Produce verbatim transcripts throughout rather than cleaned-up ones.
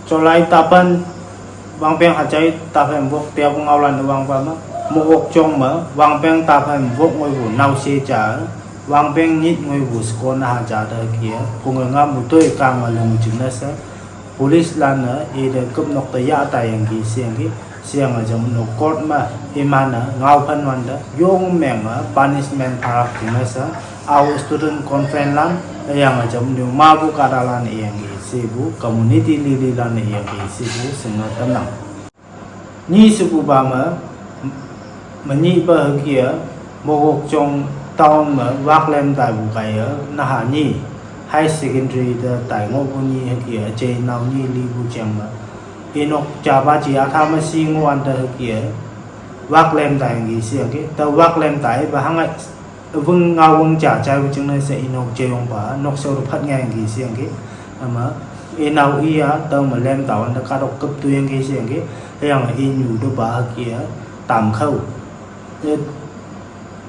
July tapan, wangpeng hajai tapan wok tiap ngaolan wangpa ma, Mokokchung ma, wangpeng tapan wok ngoi wu naoshe ja, wangpeng nyit ngoi wu skon haja da kia, punga nga mutoi kang a lung jing na sa, police lan na, e de kup nok ta ya ta yang ki siang ki, siang a jam no court ma, iman na, ngao pan wan da, yong meng a, punishment parak jing na sa, our student conference lan, yang a jam niu ma bu kada lan yang ki, si bu, community lili lan yang ki, si bu, sing na tam nang. Nyi si bu ba ma, ma nyi ba ha kia, Mokokchung town ma, wak lem tai bu kai ya, na ha nyi, high secondary da tai ngo bu nyi ha kia, jai nao nyi li bu jang ma. Inok ja ba ji a tha ma si ngo an da ha kia, wak lem tai ngi si ha kia, ta wak lem tai ba hang ai, weng nga weng ja, jai wu jing na se inok jai yong ba, nok se ru phat ngai ngi siang ki. Ama, inau i ya, tau ma lem tau wan da ka dok kup tu yang ki siang ki. Yang i nyu du ba ki ya, tam khau. It,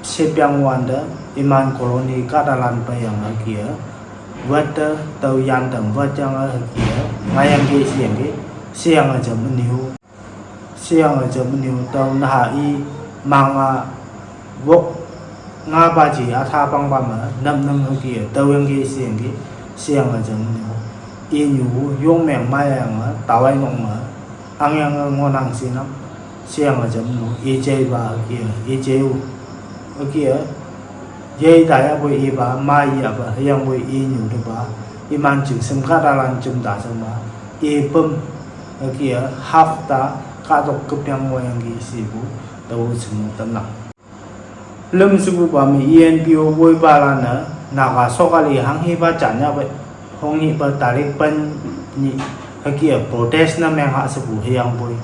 se piang wan da, iman colony ka da lan pa yang ki ya. Wat da, tau yan tam, wat yang ki ya. Nga yang ki siang ki. Siang a jam niu. Siang a jam niu tau na ha i mang a wok nga ba ji a tha pang ba ma nam nang ha ki tau yang ki siang ki siang a jam niu. I nyu yong meng ma yang a tau ai nong ma ang yang a ngo nang si nam siang a jam niu i jai ba ha ki i jai u ha ki a yai ta ya boi i ba ma i ya ba yang boi i nyu du ba i man jing sim ka da lan jum da jam ba i pum ha ki a half ta ka dok kup yang mo yang ki si bu tau sing tam nang. Lum si bu ba mi E N P O boi ba la na, na ka so ka li hang hi ba jan ya ba, hong hi ba tarik pan ni, ha ki a protest na meng ha si bu hi yang boi.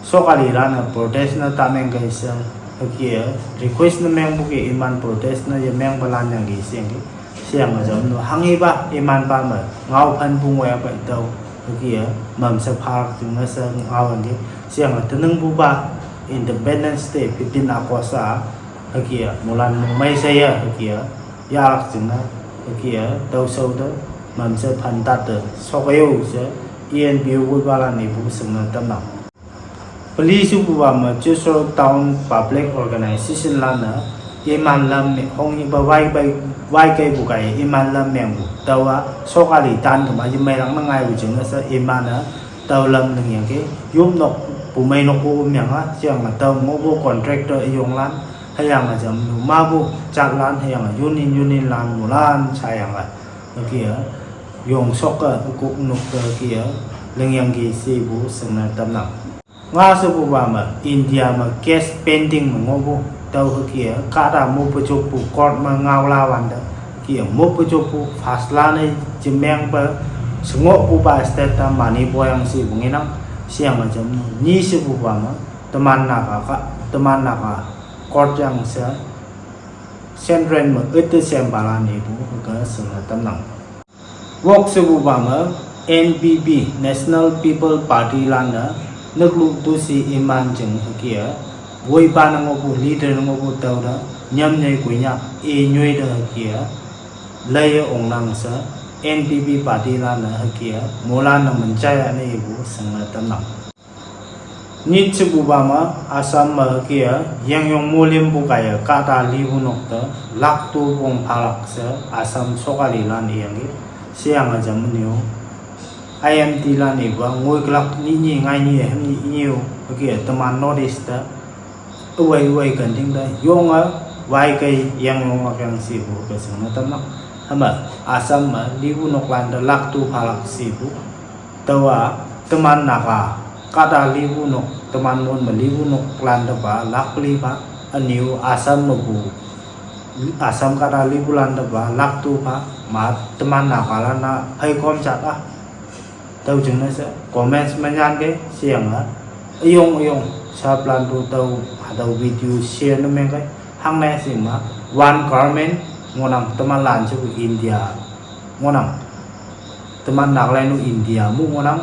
So ka li la na protest na ta meng kai sa, ha ki a request na meng bu ki iman protest na ya meng ba lan yang ki siang ki. Siang a jam no hang i ba iman ba ma ngau phan bu ngoi a ba i tau. Haki a mam sa phak jing na sa ngau an di. Siang a teneng bu ba Independence Day fifteen August a. Haki a mulan mung mai sa ya haki a. Ya ak jing na haki a tau sau da mam sa phan tat da. Sok a yo sa E N P O bu ba la ni bu sing na tam nang. Pali su bu ba ma Chusro Town Public Organization la na, iman lam mi hong i ba wai bai, wai kai bu kai, iman lam meng bu. Tau a, so ka li tan ka ma, yi mai lang na ngai bu jing na sa, iman a, tau lam nang yang ke, yum nok, bu mai nok bu um yang a, siang a tau ngo bu contractor i yong lan, ha yang a jam nu ma bu, chat lan, ha yang a union, union lan, mu lan, sa yang a, na ki a, yong sok a, kuk nuk ka ki a, leng yang ki si bu, sing na tam nang. Nga su bu ba ma India ma case pending ma ngo bu tau ha ki a ka da mu pa chuk bu court ma ngau la wan da ki a mu pa chuk bu fast la ne jimeng pa sungo bu ba state ta mani bo yang si bu ngi nang siang ma jam ni si bu ba ma teman na ka ka teman na ka court yang sa central ma ut sem ba la ni bu ka sing na tam nang. Wok se bu ba ma N P P, National People Party la na, nuk lu tu si iman jing ha ki a, woi ba na ngo bu leader na ngo bu tau da, nyam nyai kui nya, e nyoi da ha ki a, lai ya ong nang sa, N P P party la na ha ki a, mo la na man chai a na i bu, sang na tam nang. Nit si bu ba ma, Assam ma ki a, yang yong mo lim bu ka ya, ka ta li bu nok ta, lak tu bong pha lak sa, Assam so ka li lan i yang ki, siang a jam niu, I M T lan i ba, ngoi klak ni ni ngai ni hem ni ni u, ki a, teman notice ta, uwai uwai kan ding ta, yong a, wai kai yang yong a yang si bu ka sing na tam nak, hama, Assam ma, li bu nok lan ta, lak tu pha lak si bu, Tau a, teman na ka, ka ta li bu nok, teman mon ma li bu nok lan ta ba, lak pli ba, a niu Assam ma bu, Assam ka ta li bu lan ta ba, lak tu ba, ma teman na ka lan na, phai kom chat a. Tau jing na sa, comments ma nyan ke, siang a, ayong ayong, sa plan tu tau, ha tau video share na meng kai, hang na sing ma, one government, ngonang teman lan sa bu India, ngonang. Teman Nagaland u India mu ngonang,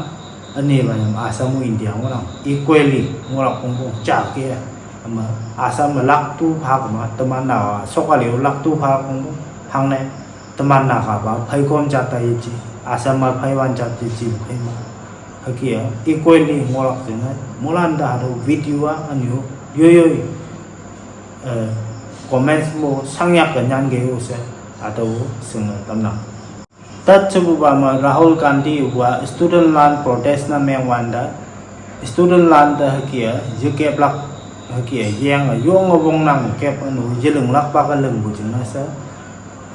ani ba nyam Assam u India ngonang. Equally, ngolak pung pung chak ke. Ama Assam ma lak tu phak ma, teman na so ka li u lak tu phak pung pung. Hang ne, teman na ka ba, phai kom chat ta yi chi. Assam ma phai wan chat yi chi, phai ma. Hüke-a equally ngohlak jingne, moilan te hatüo video-a ünyu yoiyoi, eh, comments mo shangyak ke nyan ke-o she, hatüo shingne tamnang. Tat shepupa me Rahul Gandhi-a student lan protest ne mengwante, student lan te hüke-a yekeplak, hüke-a yenge yonge wongnang kep ünu yelinglakpa ke lingpu jingne she,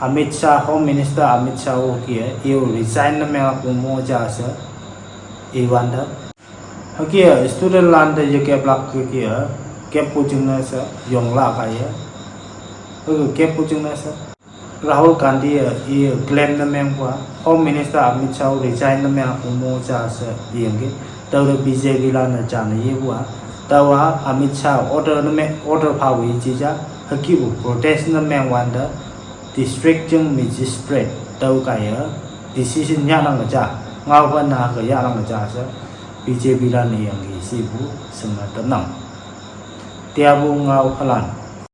Amit Shah, Home Minister Amit Shah-o hüke-a i-o resign ne menglakpu mo ja she iwante, hüke-a student lan te yekeplak hüke-a keppu jingne she yonglak kaiye, hüke keppu jingne she Rahul Gandhi-e i claim ne mengpu-a, Home Minister Amit Shah-o resign ne menglakpu mo ja she iyangki. Tüote B J P lan-e jane yepu-a, taowa Amit Shah order ne me order phapu yeji ja, hükepu protest ne mengwante, district jing magistrate tüo kaiye decision yahnang ja, ngaophenne ke yahnang ja she B J P lan-e iyangki shepu shingne tamnang. Teapu ngao halan.